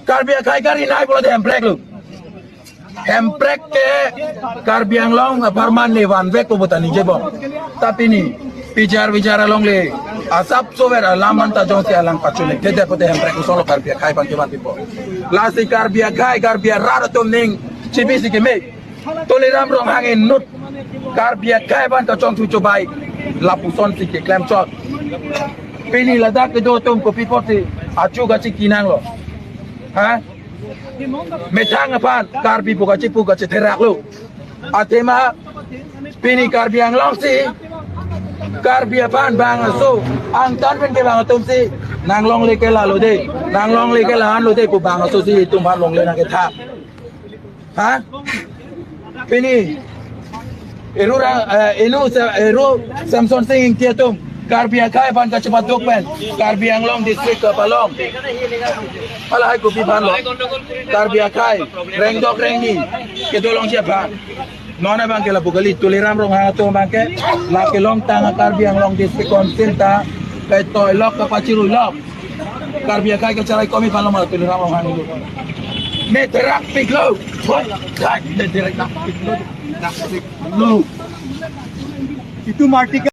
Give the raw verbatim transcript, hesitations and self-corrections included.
Karbi akhai kari nai pulote hemprek lo. Hemprek ke Karbi Anglong apharman ne vanvek pu ta ningje bom. Ta pini bichar bichar along le asap sover alam anta jongsi alang pachule. Tete pote hemprek kosonlo Karbi akhai aphan kevan pipo. Lasi Karbi akhai, Karbi arat atum ning chibisi keme. Tuliram Ronghang inut Karbi akhai aphan kachongthu chobai lapusonsi keklem chot. Pini ladak kedo atum kopi apotsi achu kachiki nanglo. Ha? Methang aphan Karbi pu kachipu kachitherak lo. Athema pini Karbi Anglong si Karbi aphan bang aso angtan pen kevang atumsi nanglongle ke lalo de, nanglongle ke la-an lo de pu bang aso si itum aphan longle nangkethak. Ha? Pini Eru ra, eh, Inu Sa-, Eru Samson Sing Ingti atum Karbi akhai aphan kachepaduk pen Karbi Anglong district kapalong. Halahai kopi aphanlo? Karbi akhai rengdok rengni kedo longji aphan. Non abang ke lapu kali, Tuliram Ronghang atum abang ke la kelongtang Karbi Anglong District Council ta ketoilok kapachiruilok. Karbi akhai kacharaikom aphanlo ma Tuliram Ronghang lo. Ne therak piklo. Hoi, kai, ne therak piklo. Therak piklo. Itu article